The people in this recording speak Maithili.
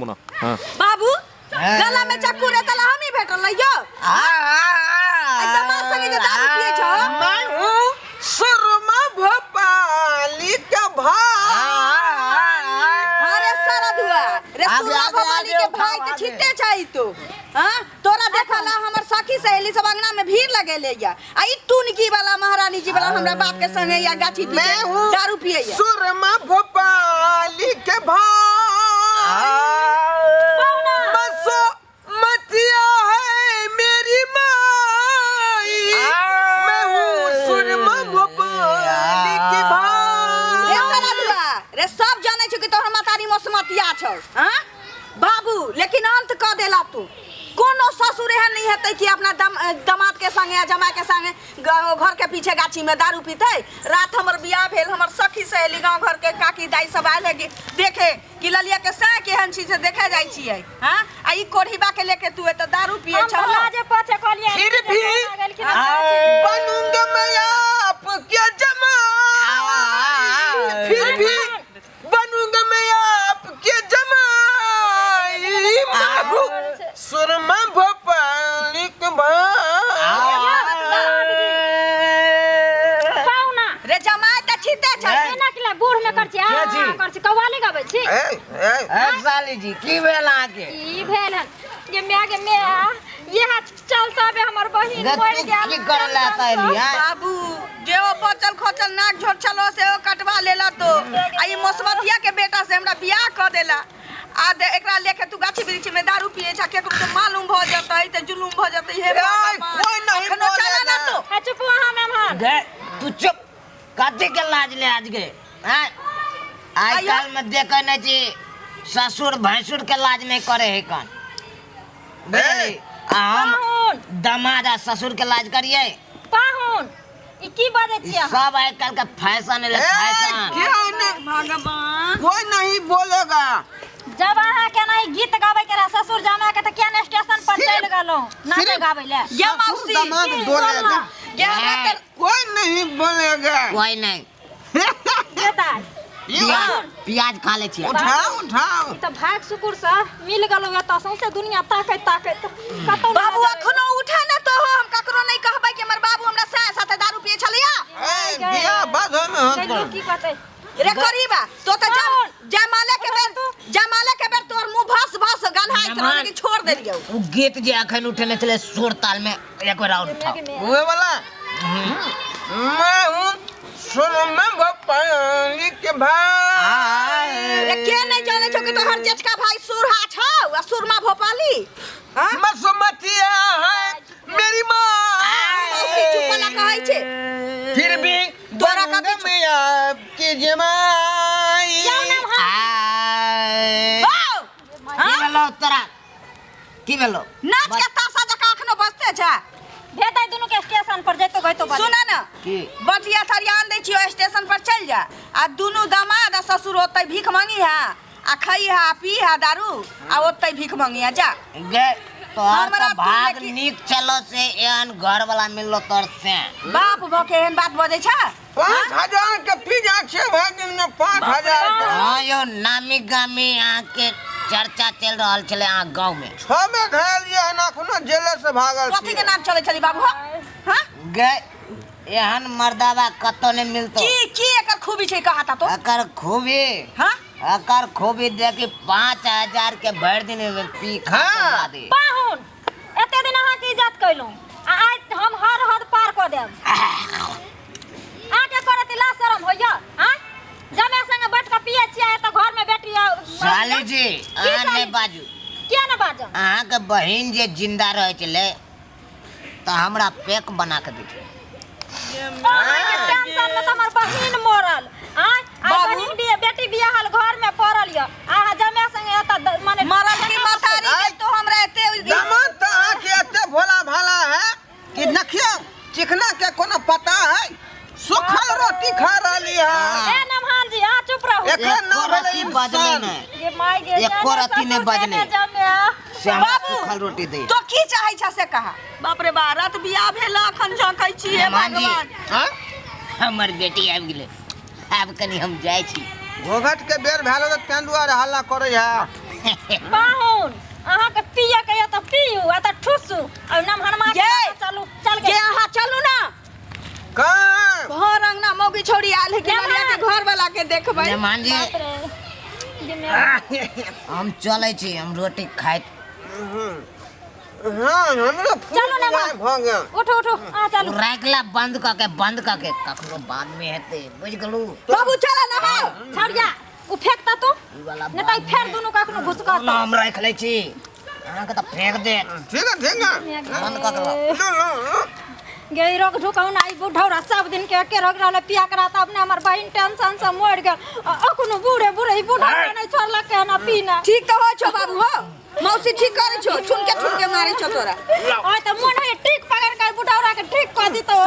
मना। हाँ। बाबू, हाँ। गला में चक्कू रे तला हम ही भेटल रहियो। एकदम मां संगे जे दारू पिए छो। मैं हूँ सुरमा भोपाली का भाई। अरे सारा धुआ रे, आगे, सुरमा आगे, भोपाली आगे, के भाई उठाओ, के आगे। छिते छै तू। हाँ, तोरा देखला हमर सखी सहेली सब अंगना में भीड़ लगेले या आ ई टुनकी वाला महारानी जी वाला हमरा बाप के संगे या गाछी मैं पीछे हूँ दारू पिए या। सुरमा भोपाली के भाई, मसो मतिया है मेरी माई। मैं हूँ सुरमा भोपाली के रे भाई। सारा दुआ रे, सब जाने छौ कि तोहर मतारी मसमतिया छौ। हाँ बाबू, लेकिन अंत क देला तू। कोनो ससुर एहन नहीं हेतै कि अपना दमाद के संगे या जमाय के संगे घर के पीछे गाछी में दारू पीतै। रात हमर बियाह भेल, हमर सखी सहेली गांव घर के काकी दाई सब आयल है देखे कि ललिया के साय केहन छी से देखे जाइ छियै। हाँ, आ ई कोढ़ीबा के लेके तू एतऽ दारू पिए हम छह। तऽ लाजे पछे कहलियै, फिर भी बनूंगा मैं आपके जमाई, फिर भी बनूंगा मैं आपके जमाई। मैं हूँ सुरमा भोपाली के भाई। पाहुना रे जमाय तऽ छिते छै। एना कि बूढ़ में कर छी, आ के छी? कर छी, कव्वाली गाबै छी। ए, ए, ए साली जी, की भेल अहाँके? की भेल हन गे माय, गे माय, इएह चलता बे हमर बहिन गे, मरि तू गेल। की करे ला एतऽ एली, आँय? बाबू, जे ओ बचल खोचल नाक झोर छलो से ओ कटवा लेला तो आ ई मोसमतिया के बेटा से हमरा बियाह क देला। आ दे एकरा लेके तू गाछी वृक्ष में दारू पिए छा, केकरो तो मालूम भ जतै त जुलूम भ जतै। हे ए, भगवान, कोई नहीं अखनो चला ना बोलेगा। तू। आ चुप अहाँ मेहमान। गे तू चुप, कथी के लाज ले आज गे? आँय? आइ आइयो। काल्हि में देखै नहि छी ससुर भैंसुर के लाज नहि करे है कन। बुझली? आ हम पाहुन। दमाद आ ससुर के लाज करियै? पाहुन, ई की बजै ई छी अहाँ? सब आइ काल्हि के फैशन एलै, ए, फैशन। क्यों नहीं? भगवान, कोई नहीं बोलेगा। जब अहाँ के नहीं गीत गाबै के रहे ससुर जामा के, तऽ किया ने स्टेशन पर चलि गेलहुँ नाचे गाबै ले? ये ससुर मौसी, दामाद की बोलेगा। बोलना? ये हमरा तऽ कोई नहीं बोलेगा। कोई नहीं। बेटा, प्याज, प्याज खा ले छियै। उठाओ, उठाओ। ई तऽ भाग सुकुर से मिल गेलहुँ एतऽ, सौंसे दुनिया ताकैत ताकैत कतौ नहि बाबू जेबै। अखनो उठे ना तो हम ककरो नहीं कहबै कि हमर बाबू हमरा सास साथे दारू पिए छलिया। ए, बियाह बाद में होत। कहियो की कहतै? रे करीबा, तो त जम कौन? जमाले के बेर, जमाले के बेर तोर मुंह भस भस गन्हाइत रह, लेकिन छोड़ देलियौ। ओ गीत जे अखन उठेने छलै सुर ताल में, एक बेर और उठाओ। हुए वाला। मैं हूँ सुरमा भोपाली के भाई। रे के नहीं जाने छौ कि तोहर जेठका भाई सुरहा छौ आ सुरमा भोपाली? हाँ? मसमतिया है मेरी माँ। मौसी चुप वाला कहै छै। फिर भी तोरा बनूंगा कथी छौ? मैं आपके जमाई। आय। हौ! की भेलौ तोरा? की भेलौ? नाच के ताशा जकाँ अखनो बजते छै। भेजै दुनू के स्टेशन पर जैतो गैतो बजे। सुन न, की? बटिया थरियान दै छियो, स्टेशन पर चलि जा आ दुनू दामाद आ ससुर ओतै भीख मांगी है आ खई है आ पी है दारू आ ओतै भीख मांगी है जा। गे तोहर हमरा तऽ तू भाग लेकिन- नीक चलो से एहन घर वाला मिललो तोर से। बाप भऽ के एहन बात बजै छै? 5000 के पिज्जा छै भाई दिन में, 5000 के। हाँ यौ, नामी गामी अहाँके चर्चा चलि रहल छलै अहाँ गाँव में। 6 में घायल ये हन, अखनो जेले से भागल कथी के छियै। नाम चलै छली बाबू? हाँ? गे एहन मर्दाबा कतौ नहि मिलतो। की की एकर खूबी छै कहा ता तो? एकर खूबी? हाँ? एकर खूबी देखी, 5000 के भरि दिन में पी खा हाँ। करवा दे। पाहुन, एते दिन अहाँके इज्जत कयलहुँ आ आइ हम हर हद पार कऽ देब। अहाँके करत लाज शरम होइया? आँय, जमाय संगे बैठ कऽ पियै छियै तऽ घरमे बेटी साली जी, अहाँ साली नहि जी? बाजू। किया ने बाजब? अहाँके बहिन जे जिंदा रहै छलै तऽ हमरा पैक बना के दै छलै। अहाँके टेंशन में तऽ हमर बहिन मरल। आँय, आइ बाबू। बहिन बिया बेटी बियाहल घर में पड़ल यऽ, अहाँ जमाय संगे एतऽ माने मरल की मतारी के तो हमरा एते दामाद तऽ अहाँके एते भोला भाला है कि देखियौ चिकना के कोनो पता है? सुखल रोटी खा रहली है। ए नमहान जी, अहाँ चुप रहू। एकरा एको नाम भेलै रत्ती बजलै इंसान। नहि। गे माय गे, एको जाने रत्ती नहि ससुर बजलै। जाने जमाय। से हमरा बाबू, सुखल रोटी दै। तो की चाहै छ से कहा? बाप रे बा, रात बियाह भेल अखन झंकै छी, हे नमहान जी। भगवान। हाँ? हमर बेटी आबि गेलै, आब कनि हम जाइ छी। घोघट के बेर भेल तऽ तें दुआरे हल्ला करै है। पाहुन अहाँके पिए के यऽ तऽ पियू आ तऽ ठुसू आ नमहरमा के ये! चलू चल के गे अहाँ चलू ना कहाँ भर अंगना मौगी छोड़ी आयल है कि नमहर। ललिया के घर वाला के देखबै मेहमान जी बाप रे जिम्मेवार। हम चलै छी हम रोटी खाइत हाँ हमरो चलू ना माँ। भऽ गेल उठू उठू अहाँ चलू राखला बंद कऽ के बंद कऽ के कखनो बाद में हेतै बुझि गेलू बाबू चल नहाओ छौड़िया ओ फेंकता तू ई वाला नहीं तऽ फेर दुनू कखनो घुसकत ना हम राखि लै छी अहाँके तऽ फेंक देत ठीक है ठीक है बंद कऽ के लाउ। लो लो लो गे रोग ढुकौना ई बुढ़ौरा सब दिन के एके रोग रहले पिया करा तऽ अपने हमर बहिन टेंशन से मरि गेल अखनो बूढ़े बूढ़े ई बूढ़ा नहीं छोड़लक है ना पीना ठीक तऽ होइ छौ बाबू हो मौसी ठीक करै छौ ठुनके ठुनके मारै छौ तोरा ओए तऽ मोन होइए ठीक पकड़ के बुढ़ौरा के ठीक कऽ दी तऽ।